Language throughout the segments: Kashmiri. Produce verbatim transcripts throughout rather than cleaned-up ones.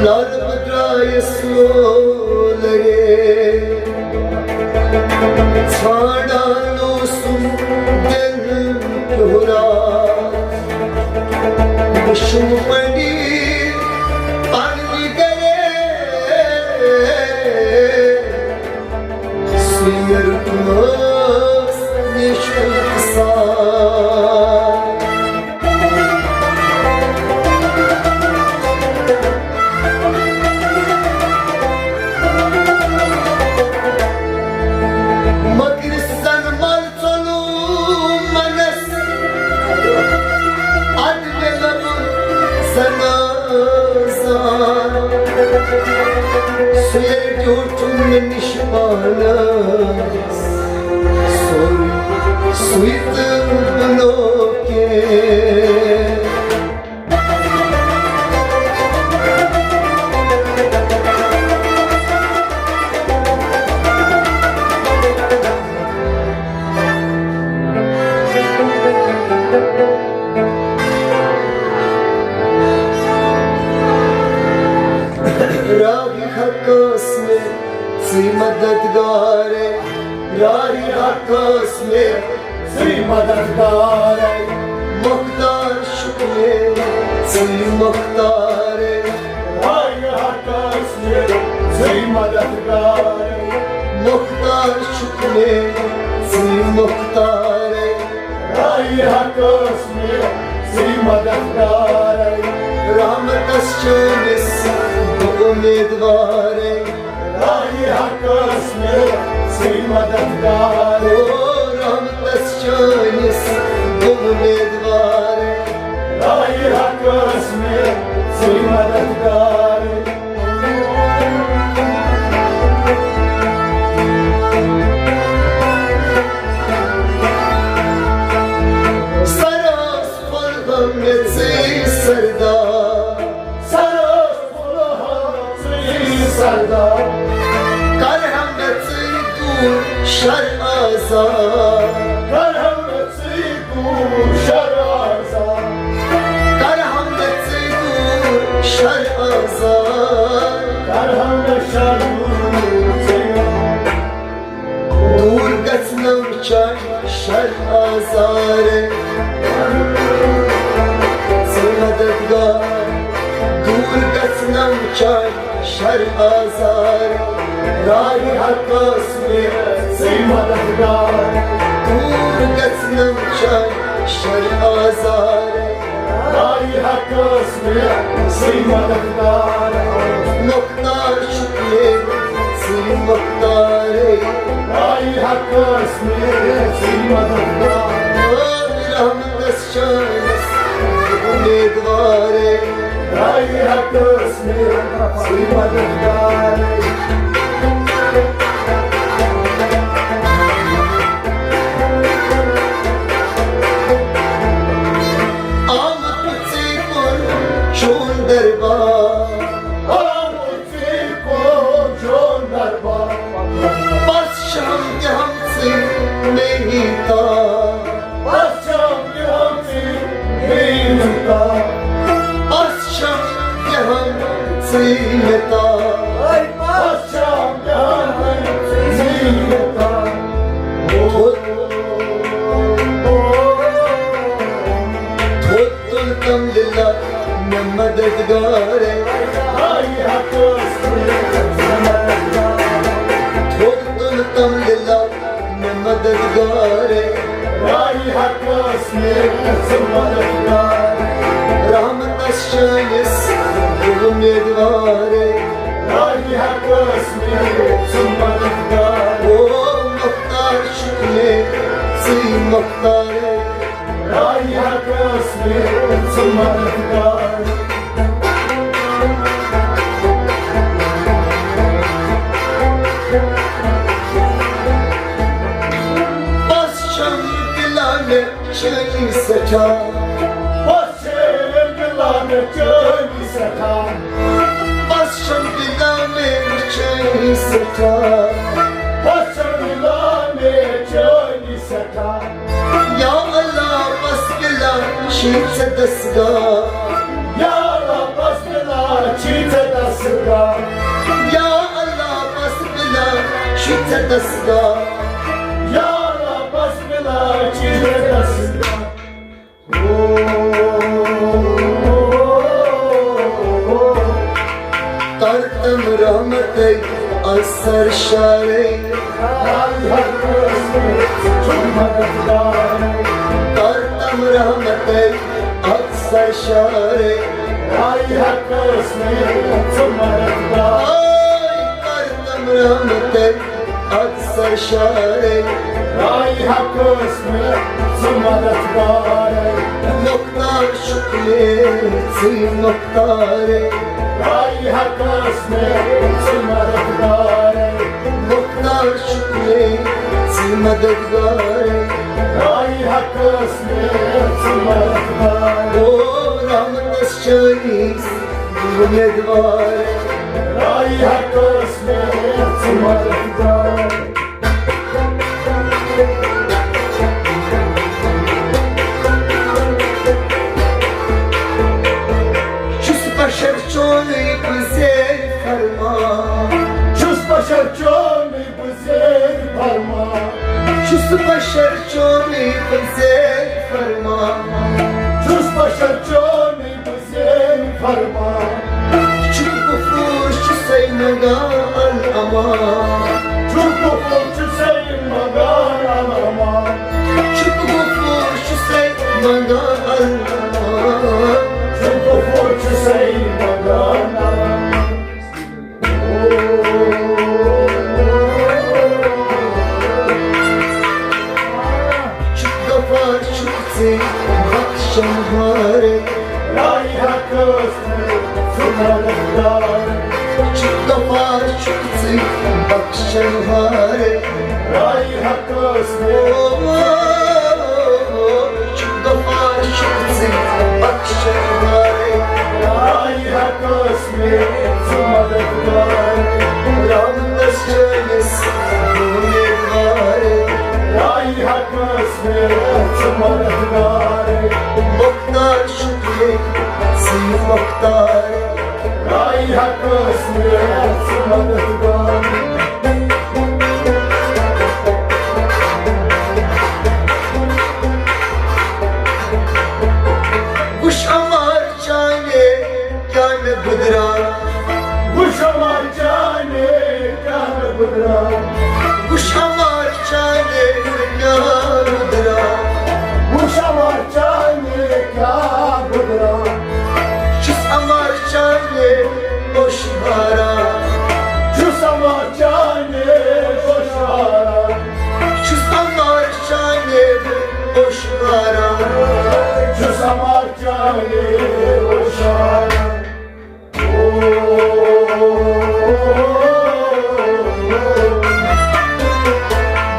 لارٕ بہٕ درٛایس لولہٕ رے، ژھانٛڈان اوسُم دِل پِہُرا۔ وُچھُم پننہِ پننہِ گرے، سُے مےٚ رُکمس نِش سان۔ مگر زن مل ژوٚلُم منس، ادٕ مےٚ لوٚبُم زنان۔ سُہ ییٚلہِ ٹیوٚٹھ مےٚ نِش پانس، سورُے سُے تہٕ بہٕ نوٚو کینٛہہ۔ راہِ حق ٲس مےٚ ژٕے مددگارے، راہِ حق ٲس مےٚ ژٕے مددگارے، مۄختار چھُکھ مےٚ ژٕے مۄختارے۔ راہِ حق ٲس مےٚ ژٕے مددگارے، مۄختار چھُکھ مےٚ ژٕے مۄختارے۔ راہِ حق ٲس مےٚ ژٕے مددگارے، رحمتس چٲنِس بہٕ اُمیدوارے۔ راہِ حق ٲس مےٚ ژٕے مددگار۔ او رحمتس چٲنِس بہٕ اُمیدوارے۔ راہِ حق ٲس مےٚ ژٕے مددگار۔ سر ٲس فُلہٕ مےٚ ژٕے سردار۔ سر ٲس فُلہٕ ژٕے سردار۔ کرہم مےٚ ژٕے دوٗر شر آزار۔ کرہم مےٚ ژٕے دوٗر شر آزار۔ کرہم مےٚ ژٕے دوٗر شر آزار۔ کرہم مےٚ شر دوٗر ژٕے۔ دوٗر گژھنم چاہے شر آزار، ژٕ مددگار۔ دوٗر گژھنم چاہے شر آزار، راہِ حق ٲس مےٚ ژٕے مددگار۔ دوٗر گژھنم چاہے شر آزار، راہِ حق ٲس مےٚ ژٕے مددگار۔ مۄختار چھُکھ مےٚ ژٕے مۄختارے۔ راہِ حق ٲس مےٚ ژٕے مددگار۔ رحمتس چٲنِس اُمیدوارے۔ راہِ حق ٲس مےٚ ژٕے مددگارے۔ آمُت ژٕے کُن چون دربار۔ آمُت ژٕے کُن چون دربار۔ پرٛژھم تہِ ہم ژٕے مے ییٖتا۔ پرٛژھم تہِ ہم ژٕے مے ییٖتا۔ پرٛژھم تہِ ہم ژٕے مے ییٖتا۔ پرٛژھم تہِ ہم ژٕے مے ییٖتا۔ تھوٚد تھوٚد تُل تم لِلہ مےٚ مددگارے۔ تھوٚد تُل تم لِلہ مےٚ مددگارے۔ رحمتس چٲنِس اُمیدوارے۔ او مۄختار چھُکھ مےٚ ژٕے مۄختارے۔ راہِ حق ٲس مےٚ ژٕ مددگار۔ پرٛژھم دِلا مےٚ چٲنی سٮ۪ٹھاہ۔ پرٛژھم چٲنی سٮ۪ٹھاہ۔ پسند لامے چٲنی سٮ۪ٹھاہ۔ یا اللہ، پس پِلان چھی ژےٚ دستگاہ۔ یا اللہ، پس پِلان چھی ژےٚ دستگاہ۔ یا اللہ، پس پِلان چھی ژےٚ دستگاہ۔ یا اللہ، پس پِلان چھی ژےٚ دستگاہ۔ کرتم رحمتک اکثر شارے۔ کرتم رحمتک اکثر شارے۔ کرتم رحمتک اکثر شارے۔ رائی حق ٲس مےٚ ژٕ مدد کارے۔ مختار شکلے ژٕے مختارے۔ رائی حق ٲس مےٚ ژٕ مدد کارے۔ مختار شکلے ژٕے مدد کارے۔ رائی حق ٲس مےٚ ژٕ مدد کارے۔ او رحمتس چٲنِس امیدوارے۔ رائی حق ٲس مےٚ ژٕ مدد کارے۔ چھُس بشر چونُے بہٕ زیر فرمان۔ چھُس بشر چونُے بہٕ زیر فرمان۔ چھُس بشر چونُے بہٕ زیر فرمان۔ چھُس بشر چونُے بہٕ زیر فرمان۔ چھُ غفور چھُسے منگان الامان۔ چھُ غفور چھُسے منگان الامان۔ چھُ غفور چھُسے منگان الامان۔ چھُ غفور چھُسے منگان الامان۔ چھُ غفار چھُکھ ژٕ بخشن ہارے۔ رائی حق ٲس مےٚ ژٕ مددگار۔ چھُ غفار چھُکھ ژٕ بخشن ہارے۔ رائی حق ٲس مےٚ۔ چھُ غفار چھُکھ ژٕ بخشن ہارے۔ رائی حق ٲس مےٚ ژٕ مددگار۔ رحمتس چٲنِس امیدوارے۔ رائی حق ٲس مےٚ ژٕ مددگار۔ مختار شکلے ژٕے مختار۔ رائی حق ٲس مےٚ ژٕ مددگار۔ وٕچھ عمار چانے کیٛاہ مےٚ گُدرا۔ وٕچھ عمار چانے کیٛاہ مےٚ گُدرا۔ وٕچھ عمار چانے کیٛاہ گُدرا۔ وٕچھ عمار چانے کیٛاہ گُدرا۔ چھُس عمار چانے اوٚش باران۔ چھُس عمار چانے اوٚش باران۔ چھُس عمار چانے اوٚش باران۔ چھُس عمار چانے اوٚش باران۔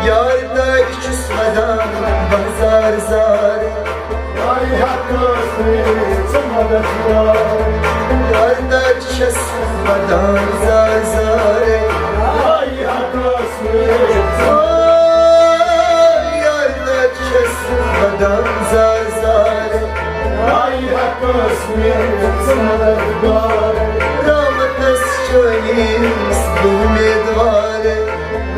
یار دادِ چھُس ودان بازار زار۔ رائی حق ٲس مےٚ ژٕ مددگار۔ یار دادِ چھَس ودان زار زار۔ رائی حق ٲس مےٚ ژٕ۔ یار دادِ چھَس ودان زار زار۔ رائی حق ٲس مےٚ ژٕ مددگار۔ رحمتس چٲنِس بہٕ امیدوار۔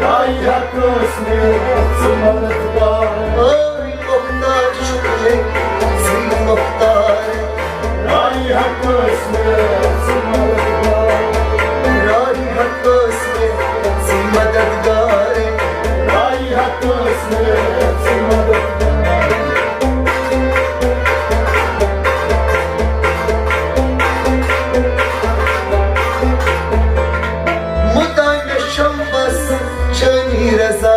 رائی حق ٲس مےٚ ژٕ مددگار۔ اے مختار شکلے ژٕے مختار۔ رائی حق ٲس مےٚ ژٕ مددگار۔ رائی حق ٲس مےٚ ژٕے مددگار۔ رائی حق ٲس مےٚ ژٕ مددگار۔ مُدام مےٚ چھَم بس چٲنی رضا۔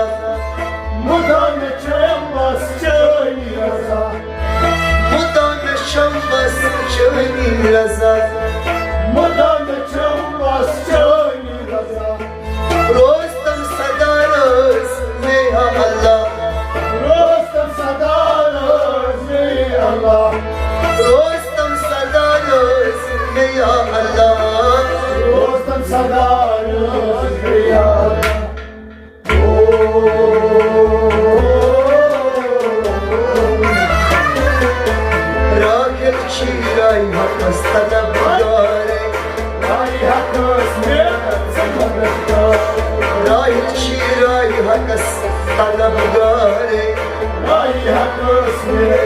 مُدام مےٚ چھَم بس چٲنی رضا۔ مُدام مےٚ چھَم بس چٲنی رضا۔ مُدام مےٚ چھَم بس چٲنی رضا۔ روزتم سدا رٲضۍ مے یا اللہ۔ روزتم سدا رٲضۍ مے یا اللہ۔ روزتم سدا رٲضۍ مے یا اللہ۔ روزتم سدا رٲضۍ راہی چھی راہی حقس طلبگارے۔ راہی حقس میرے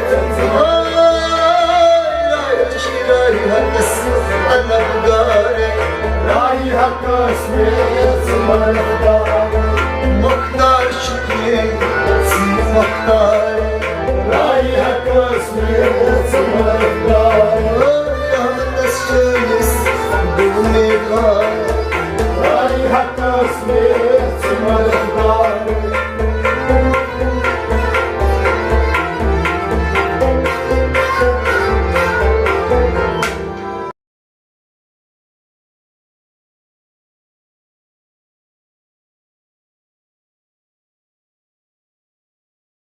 راہی چھی راہی حقس طلبگارے۔ راہی حقس میرے مختار شکیے مختار۔ راہی حقس میرے مختار۔ رحمتس چٲنِس بُنیاد۔ راہی حقس میرے مختار۔